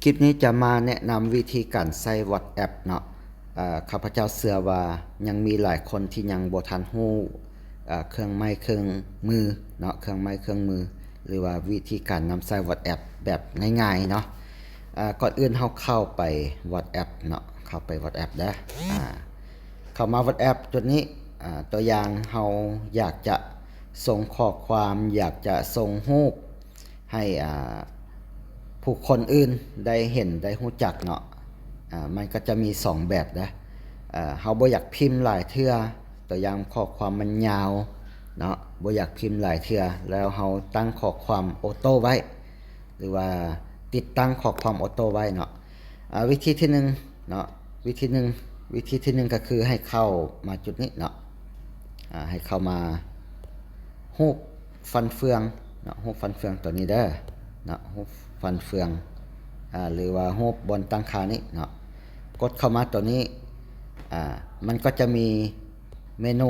ຄລິບນີ້ຈະມາແນະນຳວິທີການໃຊ້ WhatsApp ເນາະ. ເອີ ຂ້າພະເຈົ້າເຊື່ອວ່າຍັງມີຫຼາຍຄົນທີ່ຍັງບໍ່ທັນຮູ້ ເອີ ເຄື່ອງໄມ້ເຄື່ອງມືເນາະ, ເຄື່ອງໄມ້ເຄື່ອງມື ຫຼືວ່າວິທີການນຳໃຊ້ WhatsApp ແບບງ່າຍໆເນາະ. ເອີ ກ່ອນອື່ນເຮົາເຂົ້າໄປ WhatsApp ເນາະ, ເຂົ້າໄປ WhatsApp ເດີ້. ອາ ເຂົ້າມາ WhatsApp ຈຸດນີ້. ອາ ຕົວຢ່າງເຮົາຢາກຈະສົ່ງຂໍ້ຄວາມ, ຢາກຈະສົ່ງຮູບ ໃຫ້ ອ່າ ຜູ້ຄົນອື່ນໄດ້ເຫັນໄດ້ຮູ້ຈັກເນາະ. ອາ ມັນກໍຈະມີສອງແບບເດີ້. ເຮົາບໍ່ຢາກພິມຫຼາຍເທື່ອ, ຕົວຢ່າງຂໍ້ຄວາມມັນຍາວເນາະ, ບໍ່ຢາກພິມຫຼາຍເທື່ອ ແລ້ວເຮົາຕັ້ງຂໍ້ຄວາມໂອໂຕ້ໄວ້ ຫຼືວ່າຕິດຕັ້ງຂໍ້ຄວາມໂອໂຕ້ໄວ້ເນາະ. ອາ ວິທີທີໜຶ່ງເນາະ, ວິທີໜຶ່ງ ວິທີທີໜຶ່ງກໍຄືໃຫ້ເຂົ້າມາຈຸດນີ້ເນາະ, ອາ ໃຫ້ເຂົ້າມາຮູບຟັນເຟືອງເນາະ, ຮູບຟັນເຟືອງຕົວນີ້ເດີ້ເນາະ, ຮູບຟັນເຟືອງ ອາ ຫຼືວ່າຮູບບ່ອນຕັ້ງຄ່ານີ້ເນາະ. ກົດເຂົ້າມາຕົວນີ້ ອາ ມັນກໍຈະມີເມນູ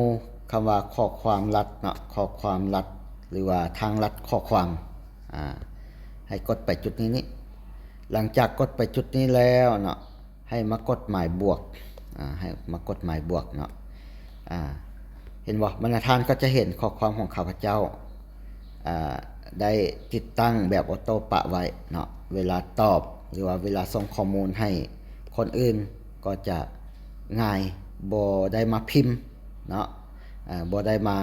ຄຳວ່າຂໍ້ຄວາມລັດເນາະ, ຂໍ້ຄວາມລັດ ຫຼືວ່າທາງລັດຂໍ້ຄວາມ. ອາ ໃຫ້ກົດໄປຈຸດນີ້ນີ້. ຫຼັງຈາກກົດໄປຈຸດນີ້ແລ້ວເນາະ, ໃຫ້ມາກົດໝາຍບວກ, ອາ ໃຫ້ມາກົດໝາຍບວກເນາະ. ອາ ເຫັນບໍ່? ບັນດາທ່ານກໍຈະເຫັນຂໍ້ຄວາມຂອງຂ້າພະເຈົ້າ ອາ ໄດ້ຕິດຕັ້ງແບບໂອໂຕ້ປະໄວ້ເນາະ. ເວລາຕອບ ຫຼືວ່າເວລາສົ່ງຂໍ້ມູນໃຫ້ຄົນອື່ນກໍຈະງ່າຍ, ບໍ່ໄດ້ມາພິມເນາະ, ອາ ບໍ່ໄດ້ມາ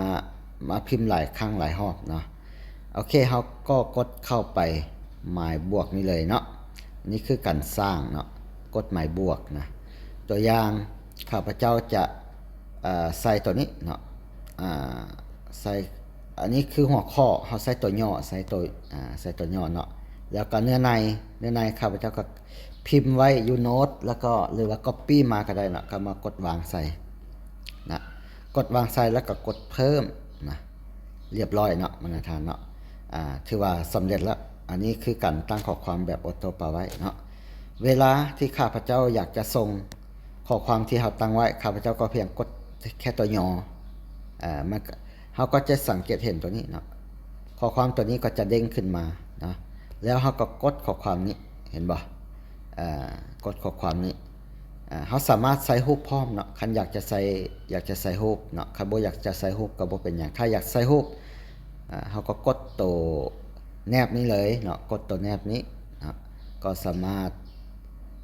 ມາພິມຫຼາຍຄັ້ງຫຼາຍຮອບເນາະ. ໂອເຄ ເຮົາກໍກົດເຂົ້າໄປໝາຍບວກນີ້ເລີຍເນາະ. ນີ້ຄືການສ້າງເນາະ, ກົດໝາຍບວກນະ. ຕົວຢ່າງ ຂ້າພະເຈົ້າຈະ ເອີ ໃສ່ຕົວນີ້ເນາະ, ອາ ໃສ່ ອັນນີ້ຄືຫົວຂໍ້, ເຮົາໃສ່ຕົວຫຍໍ້, ໃສ່ຕົວ ອາ ໃສ່ຕົວຫຍໍ້ເນາະ. ແລ້ວກໍເນື້ອໃນ, ເນື້ອໃນຂ້າພະເຈົ້າກໍພິມໄວ້ຢູ່ໂນ້ດ ແລ້ວກໍ ຫຼືວ່າກັອບປີ້ມາກໍໄດ້ເນາະ, ກໍມາກົດວາງໃສ່ນະ, ກົດວາງໃສ່ ແລ້ວກໍກົດເພີ່ມນະ. ລຽບຮ້ອຍເນາະ ບັນດາທ່ານເນາະ, ອາ ຖືວ່າສຳເລັດແລ້ວ. ອັນນີ້ຄືການຕັ້ງຂໍ້ຄວາມແບບໂອໂຕ້ປະໄວ້ເນາະ. ເວລາທີ່ຂ້າພະເຈົ້າຢາກຈະສົ່ງຂໍ້ຄວາມທີ່ເຮົາຕັ້ງໄວ້, ຂ້າພະເຈົ້າກໍພຽງກົດແຄ່ຕົວຫຍໍ້, ອາ ມັນ ເຮົາກໍຈະສັງເກດເຫັນຕົວນີ້ເນາະ, ຂໍ້ຄວາມຕົວນີ້ກໍຈະເດ້ງຂຶ້ນມາເນາະ. ແລ້ວເຮົາກໍກົດຂໍ້ຄວາມນີ້, ເຫັນບໍ່? ອາ ກົດຂໍ້ຄວາມນີ້. ອາ ເຮົາສາມາດໃສ່ຮູບພ້ອມເນາະ, ຄັນຢາກຈະໃສ່ ຢາກຈະໃສ່ຮູບເນາະ, ຄັນບໍ່ຢາກຈະໃສ່ຮູບກໍບໍ່ເປັນຫຍັງ. ຖ້າຢາກໃສ່ຮູບ ອາ ເຮົາກໍກົດໂຕແນບນີ້ເລີຍເນາະ, ກົດໂຕແນບນີ້ເນາະ, ກໍສາມາດ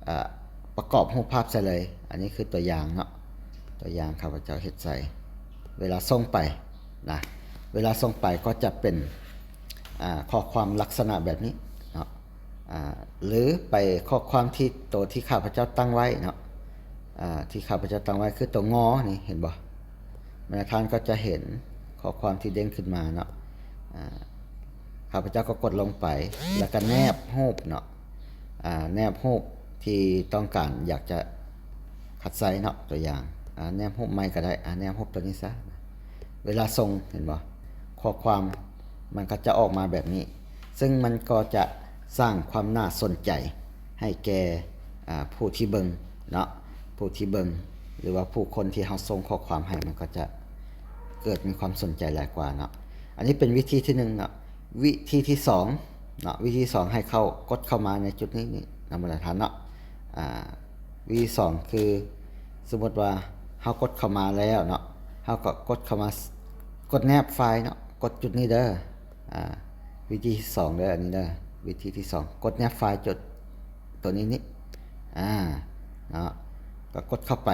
ອາ ປະກອບຮູບພາບໃສ່ເລີຍ. ອັນນີ້ຄືຕົວຢ່າງເນາະ, ຕົວຢ່າງຂ້າພະເຈົ້າເຮັດໃສ່ ເວລາສົ່ງໄປນະ, ເວລາສົ່ງໄປກໍຈະເປັນ ອາ ຂໍ້ຄວາມລັກສະນະແບບນີ້ເນາະ, ອາ ຫຼືໄປຂໍ້ຄວາມທີ່ ໂຕທີ່ຂ້າພະເຈົ້າຕັ້ງໄວ້ເນາະ, ອາ ທີ່ຂ້າພະເຈົ້າຕັ້ງໄວ້ຄືໂຕງໍນີ້ ເຫັນບໍ່? ບັນດາທ່ານກໍຈະເຫັນຂໍ້ຄວາມທີ່ເດ້ງຂຶ້ນມາເນາະ. ອາ ຂ້າພະເຈົ້າກໍກົດລົງໄປ ແລ້ວກໍແນບຮູບເນາະ, ອາ ແນບຮູບທີ່ຕ້ອງການຢາກຈະຄັດໃສ່ເນາະ. ຕົວຢ່າງ ອາ ແນບຮູບໃໝ່ກໍໄດ້, ອາ ແນບຮູບຕົວນີ້ຊະ. ເວລາສົ່ງ ເຫັນບໍ່? ຂໍ້ຄວາມມັນກໍຈະອອກມາແບບນີ້, ເຊິ່ງມັນກໍຈະສ້າງຄວາມໜ້າສົນໃຈໃຫ້ແກ່ ອາ ຜູ້ທີ່ເບິ່ງເນາະ, ຜູ້ທີ່ເບິ່ງ ຫຼືວ່າຜູ້ຄົນທີ່ເຮົາສົ່ງຂໍ້ຄວາມໃຫ້ ມັນກໍຈະເກີດມີຄວາມສົນໃຈຫຼາຍກວ່າເນາະ. ອັນນີ້ເປັນວິທີທີໜຶ່ງເນາະ. ວິທີທີສອງເນາະ, ວິທີສອງໃຫ້ເຂົ້າ ກົດເຂົ້າມາໃນຈຸດນີ້ນີ້ນຳ ບັນດາທ່ານເນາະ. ອາ ວິທີສອງຄື ສົມມຸດວ່າເຮົາກົດເຂົ້າມາແລ້ວເນາະ, ເຮົາກໍກົດເຂົ້າມາ ກົດແນບໄຟລ໌ເນາະ, ກົດຈຸດນີ້ເດີ້. ອາ ວິທີທີສອງເດີ້ ອັນນີ້ເດີ້, ວິທີທີສອງ ກົດແນບໄຟລ໌ຈຸດຕົວນີ້ນີ້ ອາ ເນາະ, ກໍກົດເຂົ້າໄປ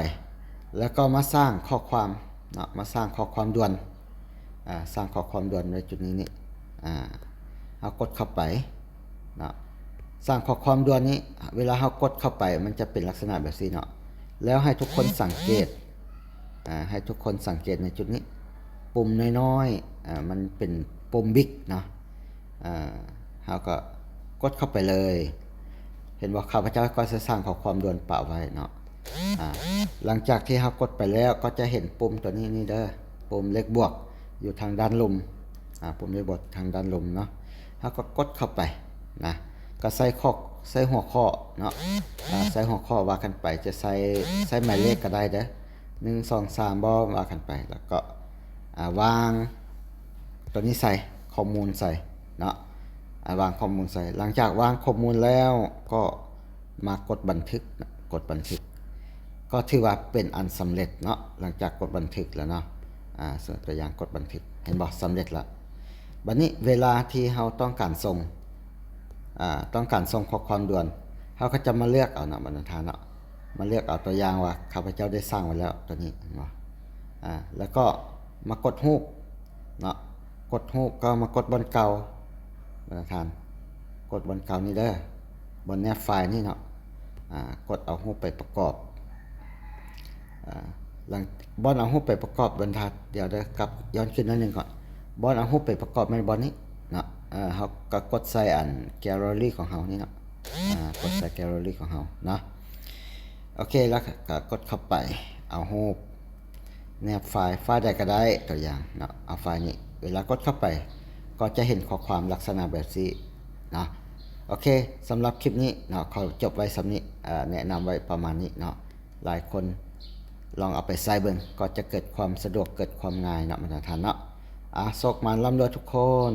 ແລ້ວກໍມາສ້າງຂໍ້ຄວາມເນາະ, ມາສ້າງຂໍ້ຄວາມດ່ວນ. ອາ ສ້າງຂໍ້ຄວາມດ່ວນໄວ້ຈຸດນີ້ນີ້ ອາ ເຮົາກົດເຂົ້າໄປເນາະ. ສ້າງຂໍ້ຄວາມດ່ວນນີ້ ເວລາເຮົາກົດເຂົ້າໄປ ມັນຈະເປັນລັກສະນະແບບຊີ້ເນາະ. ແລ້ວໃຫ້ທຸກຄົນສັງເກດ ອາ ໃຫ້ທຸກຄົນສັງເກດໃນຈຸດນີ້ ປຸ່ມນ້ອຍໆ ອາ ມັນເປັນປຸ່ມບິກເນາະ. ອາ ເຮົາກໍກົດເຂົ້າໄປເລີຍ. ເຫັນບໍ່? ຂ້າພະເຈົ້າກໍຈະສ້າງຂໍ້ຄວາມດ່ວນປະໄວ້ເນາະ. ອາ ຫຼັງຈາກທີ່ເຮົາກົດໄປແລ້ວ ກໍຈະເຫັນປຸ່ມຕົວນີ້ນີ້ເດີ້, ປຸ່ມເລກບວກຢູ່ທາງດ້ານລຸ່ມ, ອາ ປຸ່ມເລກບວກທາງດ້ານລຸ່ມເນາະ. ເຮົາກໍກົດເຂົ້າໄປນະ, ກໍໃສ່ຂໍ້ ໃສ່ຫົວຂໍ້ເນາະ, ອາ ໃສ່ຫົວຂໍ້ວ່າກັນໄປ, ຈະໃສ່ ໃສ່ໝາຍເລກກໍໄດ້ເດີ້, ໜຶ່ງ ສອງ ສາມ ບໍ່ ວ່າກັນໄປ. ແລ້ວກໍ ອາ ວາງຕົວນີ້ໃສ່, ຂໍ້ມູນໃສ່ເນາະ, ອາ ວາງຂໍ້ມູນໃສ່. ຫຼັງຈາກວາງຂໍ້ມູນແລ້ວ ກໍ ມາກົດບັນທຶກນະ ກົດບັນທຶກ ກໍຖືວ່າເປັນອັນສຳເລັດເນາະ. ຫຼັງຈາກກົດບັນທຶກແລ້ວເນາະ ອາ ຕົວຢ່າງກົດບັນທຶກ ເຫັນບໍ່? ສຳເລັດລະ. ບັດນີ້ເວລາທີ່ເຮົາຕ້ອງການສົ່ງ ອາ ຕ້ອງການສົ່ງຂໍ້ຄວາມດ່ວນ ເຮົາກໍຈະມາເລືອກເອົາເນາະ ບັນດາທ່ານເນາະ ມາເລືອກເອົາ ຕົວຢ່າງວ່າຂ້າພະເຈົ້າໄດ້ສ້າງໄວ້ແລ້ວ ຕົວນີ້ ເຫັນບໍ່? ອາ ແລ້ວກໍມາກົດຮູບເນາະ ກົດຮູບ ກໍມາກົດບ່ອນເກົ່າ ບັນດາທ່ານ ກົດບ່ອນເກົ່ານີ້ເດີ ບ່ອນແນບໄຟລ໌ນີ້ເນາະ ອາ ກົດເອົາຮູບໄປປະກອບ ອາ ຫຼັງ ບ່ອນເອົາຮູບໄປປະກອບ ບັນດາ ດຽວເດີ ກັບຍ້ອນຄືນໜ້ອຍໜຶ່ງກ່ອນ. ບ່ອນເອົາຮູບໄປປະກອບແມ່ນບ່ອນນີ້ເນາະ ເຮົາກໍກົດໃສ່ອັນແກລເລີຣີຂອງເຮົານີ້ເນາະ ອາ ກົດໃສ່ແກລເລີຣີຂອງເຮົາເນາະ. ໂອເຄ ແລ້ວກໍກົດເຂົ້າໄປ ເອົາຮູບ ແນບໄຟລ໌ ໄຟລ໌ໃດກໍໄດ້ ຕົວຢ່າງເນາະ ເອົາໄຟລ໌ນີ້ ເວລາກົດເຂົ້າໄປ ກໍຈະເຫັນຂໍ້ຄວາມລັກສະນະແບບນີ້ເນາະ. ໂອເຄ ສຳລັບຄລິບນີ້ເນາະ ຂໍຈົບໄວ້ສ່ຳນີ້ ເອີ ແນະນຳໄວ້ປະມານນີ້ເນາະ. ຫຼາຍຄົນລອງເອົາໄປໃຊ້ເບິ່ງ ກໍຈະເກີດຄວາມສະດວກ ເກີດຄວາມງ່າຍເນາະ ບັນດາທ່ານເນາະ. ອາ ໂຊກໝານ ລ່ຳລວຍທຸກຄົນ.